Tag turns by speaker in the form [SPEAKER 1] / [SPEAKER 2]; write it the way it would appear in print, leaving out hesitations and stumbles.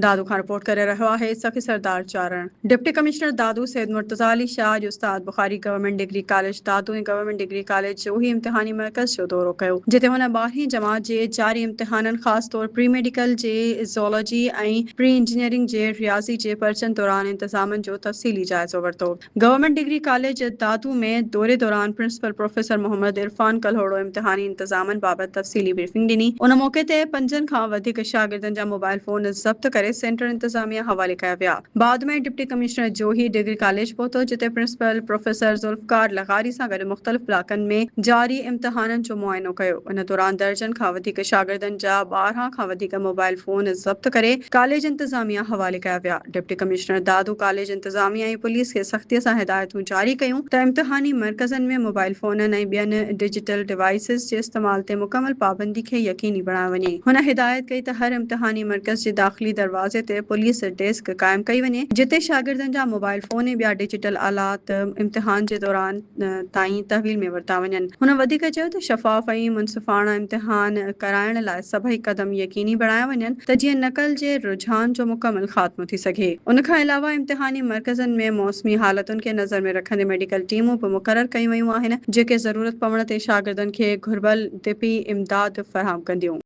[SPEAKER 1] دادو کان رپورٽ ڪري رهيو آهي سخي سردار چارڻ. ڊپٽي ڪمشنر دادو سيد مرتضيٰ علي شاهه اڄ Ustad Bukhari government degree college Dadu ۽ government degree college Johi امتحاني مرڪز جو دورو ڪيو جتي هن ٻارهين جماعت جي جاري امتحانن خاص طور پري ميڊيڪل جي زولاجي ۽ پري انجنيئرنگ جي رياضي جي پرچن دوران انتظامن جو تفصيلي جائزو ورتو. گورنمينٽ ڊگري ڪاليج دادو ۾ دوري دوران پرنسپل پروفيسر محمد عرفان ڪلهوڙو امتحاني انتظامن بابت تفصيلي بريفنگ ڏني. ان موقعي تي پنجن کان وڌيڪ شاگردن جا موبائل فون ضبط ڪري سينٽر انتظاميا حوالي ڪيا ويا. بعد ۾ deputy commissioner Johi degree college پهتو جتي پرنسپل پروفيسر ذوالفقار لغاري سان گڏ مختلف بلاڪن ۾ جاري امتحانن جو معائنو ڪيو. ان دوران درجن کان وڌيڪ شاگردن جا 12 کان وڌيڪ موبائل فون ضبط ڪري ڪاليج انتظاميا حوالي ڪيا ويا. ڊپٽي ڪمشنر دادو ڪاليج انتظاميا ۽ پوليس کي سختي سان هدايتون جاري ڪيون ته امتحاني مرڪزن ۾ موبائل فونن ۽ ٻين ڊجيٽل ڊوائيسز جي استعمال تي مڪمل پابندي کي يقيني بڻايو وڃي. هن هدايت ڪئي ته هر امتحاني مرڪز جي داخلي دروازي تي پوليس ڊيسڪ قائم ڪئي وڃي جتي شاگردن جا موبائل فون ۽ ٻيا ڊجيٽل آلات امتحان جي دوران تائين تحويل ۾ ورتا وڃن. هن وڌيڪ چيو ته شفاف ۽ منصفاڻا امتحان ڪرائڻ لاء سڀئي قدم يقيني بڻايا وڃن ته جيئن نقل جي رجحان جو مڪمل خاتمو ٿي سگهي. ان کان علاوه امتحاني مرڪزن ۾ موسمي حالتن کي نظر ۾ رکندي ميڊيڪل ٽيمون به مقرر ڪيون ويون آهن جيڪي ضرورت پوڻ تي شاگردن کي گهربل طبي امداد فراهم ڪنديون.